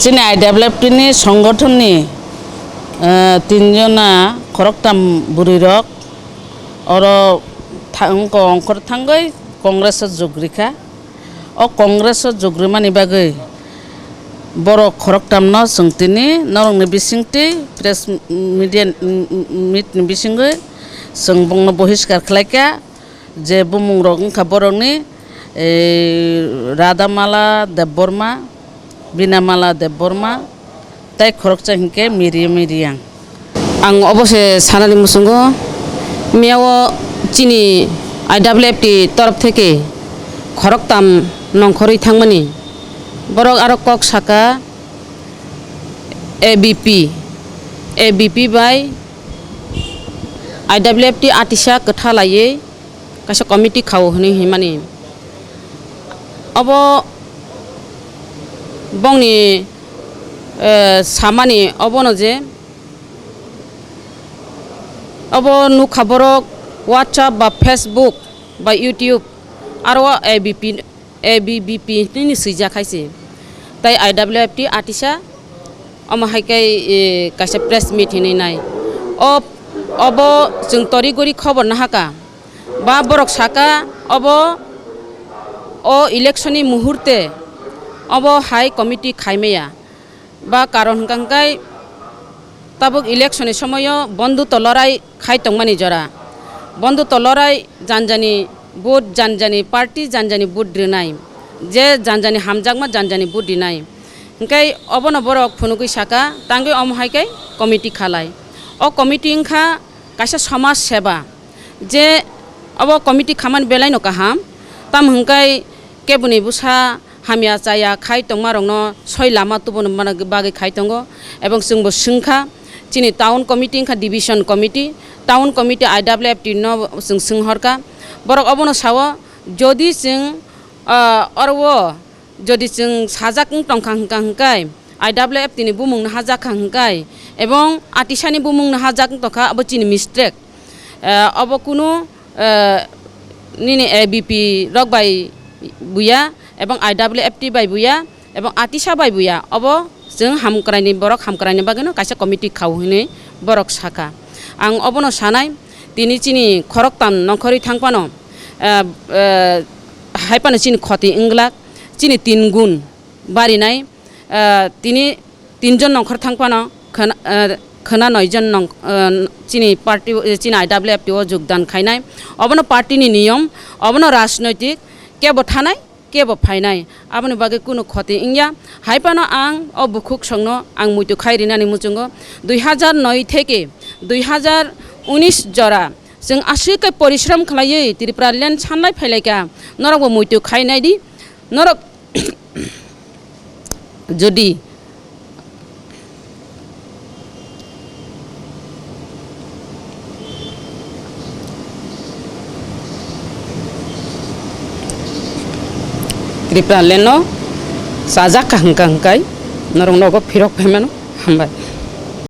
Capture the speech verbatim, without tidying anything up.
Chini I W F T ni songothon ni, eh, tinjona khoroktham bwrwi rok oro tha-, wngko ongkhor thangwi Congress o jug rikha. O Congress o jug rimani bagwi borok khoroktham no chwng tini norok ni bisingtwi press media meet ni bisingwi chwng bongno bohiskar khlaikha. Je bumung rok wngkha borokni, eh, Radhamala Debbarma, Binamala Debbarma, tei khoroksa hinkhe Miri Miriang. Ang obo se sanani muchungo, miyao chini I W F T torof theke khoroktham nongkhorwi thangmani. Borok aro kok saka A B P, A B P bai I W F T atisa kwtha laiwi kaisa committee khao hwnwi himani. Obo bongni, eh, samani obono je obo nukha borok WhatsApp ba Facebook ba YouTube aro A B P, A B V P nini swijak hai se. Tai I W F T atisa omo hai khe, eh, kaisa press meet hinwi nai. O, obo chwng tori gori khobor nahaka. Ba borok saka obo o election ni muhurte obo hai committee khaimaya. Ba karon hwnkha hwnkhe tabuk election ni somoio bondhutto lorai khai tongmani jora. Bondhutto lorai janjani vote, janjani party, janjani vote rinai. Je janjani hamjakma janjani vote rinai. Hwnkhe obono borok phunugwi saka, tangwi omo hai khe committee khalai. O committee wngkha kaisa somaj seba. Je obo committee khamani belaino kaham, tamo hwnkhe keboni bwsa hamya chaya khai tongmarokno soi lama tubuna bagwi khai tongo, ebong chwngbo swngkha, chini town committee wngkha division committee, town committee I W F T no chwng swnghorkha, borok obono sao, jodi chwng, ah, oro o Jodi chwng sajak wng tongkha hwnkha hwnkhe, I W F T ni bumung no hajak kha hwnkhe, ebong atisani bumung no hajak wng tongkha, abo chini mistake. Eh, obo kunu, eh, nini A B P rok bai buya, ebong I W F T bai buya, ebong atisa bai buya, obo chwng hamkrai ni borok hamkrai ni bagwi no kaisa committee khao hinwi borok sakha. Ang obono sanai, tini chini khoroktham nongkhorwi thangphano, eh, eh, hai phano chini khoti wng glak, chini tin gun barinai, ah, tini tinjon nongkhor thang phano khwna, ah, khwna noijon nong-, ah, chini party, chini I W F T o jogdan khainai. Obono party ni niyom, obono rajnoitik, kebo thanai, kebo phainai. Aboni bagwi kunu khoti wngya. Hai phano ang o bukhuk songno ang muitu khai rinani muchungo. Dui hajar noi theke dui hajar unis jora chwng aswk khe porishrom khlaiwi Tripura land sanlai phailaikha. Norokbo muitu khai naidi. Norok jodi Tripura land no sajak kha hwnkha hwnkhe norok nogo phirok phaimano hambai.